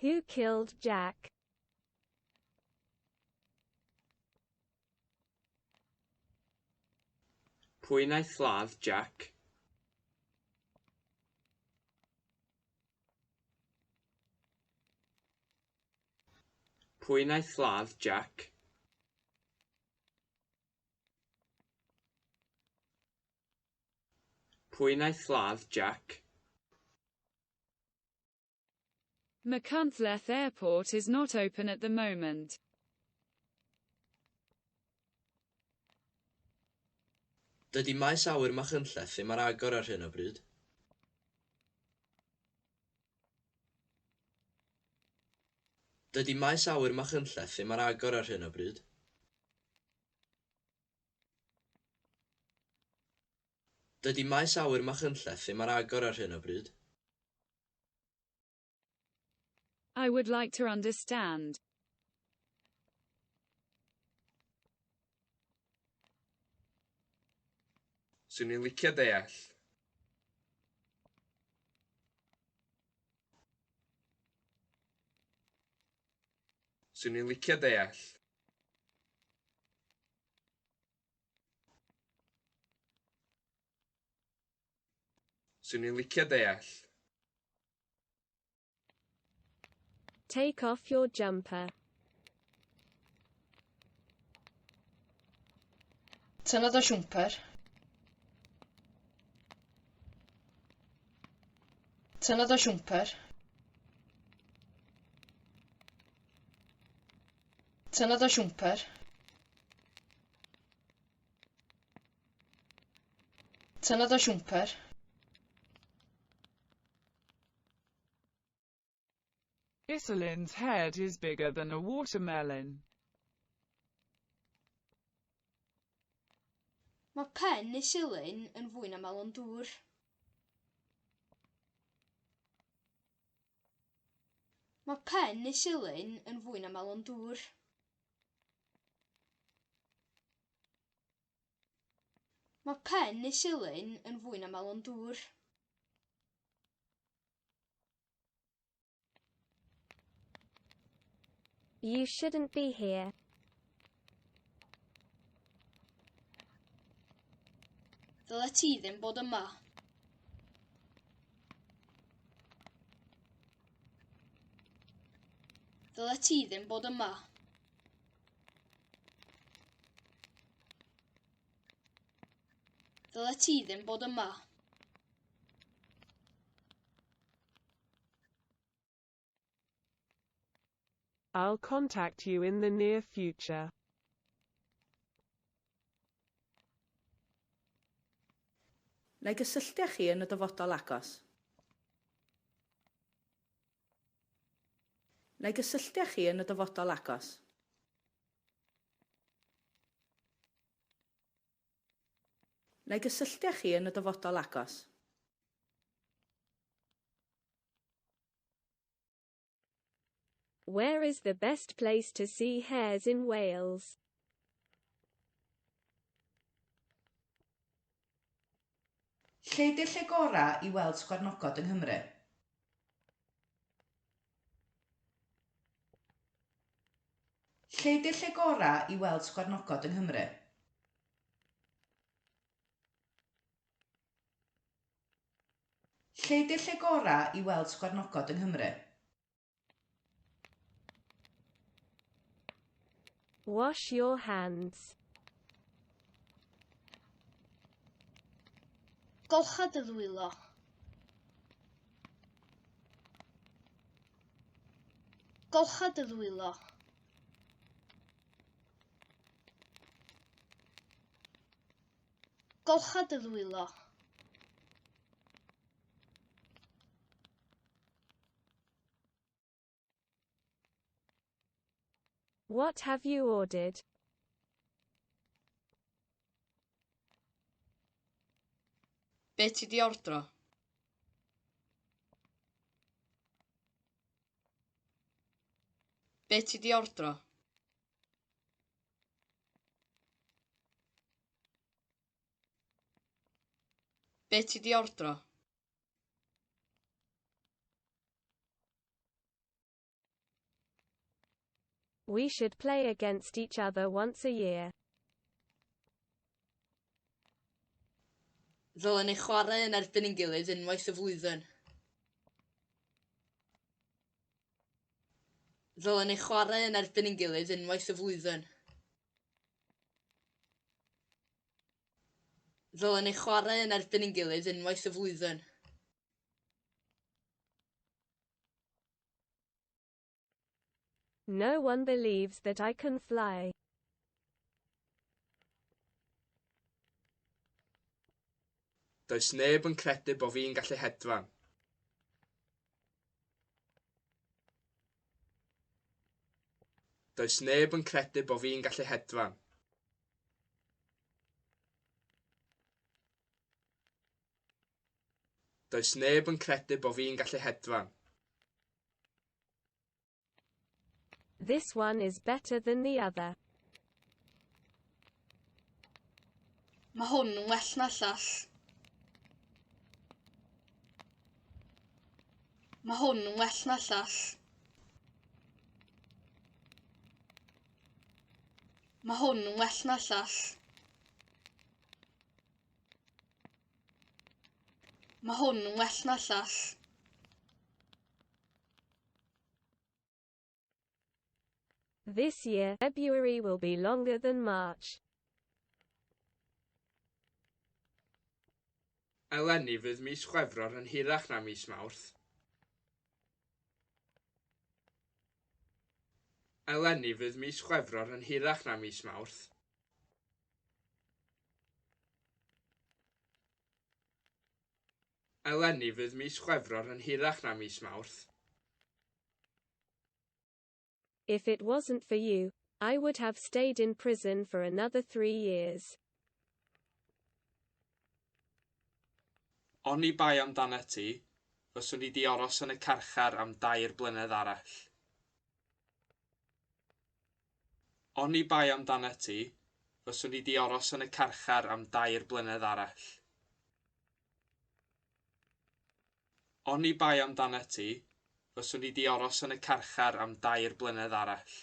Who killed Jack? Pwy wnaeth ladd Jack? Pwy wnaeth ladd Jack? Pwy wnaeth ladd Jack? Machynlleth Airport is not open at the moment. Dydy maes awyr Machynlleth ddim ar agor ar hyn o bryd. Dydy maes awyr Machynlleth ddim ar agor ar hyn o bryd. Dydy maes awyr Machynlleth ddim ar agor ar hyn o bryd. I would like to understand. Swn i'n licio deall. Swn i'n licio deall. Swn i'n licio deall. Take off your jumper. Tynna dy siwmper. Tynna dy siwmper. Tynna dy siwmper. Tynna dy siwmper. Iselin's head is bigger than a watermelon. Mae pen Iselin yn fwy na melon dŵr. Mae pen Iselin yn fwy na melon dŵr. Mae pen Iselin yn fwy na melon dŵr. You shouldn't be here. Ddylet ti ddim bod yma. Ddylet ti ddim bod yma. Ddylet ti ddim bod yma. I'll contact you in the near future. Na i gysylltu â chi yn y dyfodol agos. Na i gysylltu â chi yn y dyfodol agos. Na i gysylltu â chi yn y dyfodol agos. Where is the best place to see hares in Wales? Lle 'di'r lle gorau i weld sgwarnogod yng Nghymru? Lle 'di'r lle gorau i weld sgwarnogod yng Nghymru? Lle 'di'r lle gorau i weld sgwarnogod yng Nghymru? Wash your hands. Golcha dy ddwylo. Golcha dy ddwylo. Golcha dy ddwylo. What have you ordered? Be ti 'di ordro? Be ti 'di ordro? Be ti 'di ordro? We should play against each other once a year. Ddylen ni chwarae yn erbyn ein gilydd unwaith y flwyddyn. Ddylen ni chwarae yn erbyn ein gilydd unwaith y flwyddyn. Ddylen ni chwarae yn erbyn ein gilydd unwaith y flwyddyn. No one believes that I can fly. Does neb yn credu bo fi'n gallu hedfan. Does neb yn credu bo fi'n gallu hedfan. Does neb yn credu bo fi'n gallu hedfan. This one is better than the other. Mae hwn yn well na llall. Mae hwn yn well na llall. Mae hwn yn well na llall. Mae hwn yn well na llall. This year, February will be longer than March. Eleni fydd mis Chwefror yn hirach na mis Mawrth. Eleni fydd mis Chwefror yn hirach na mis Mawrth. Eleni fydd mis Chwefror yn hirach na mis Mawrth. If it wasn't for you, I would have stayed in prison for another 3 years. Oni bai amdanat ti, fyswn i 'di aros yn y carchar am 3 blynedd arall. Oni bai amdanat ti, fyswn i 'di aros yn y carchar am 3 blynedd arall. Oni bai amdanat ti, fyswn i 'di aros yn y carchar am 3 blynedd arall.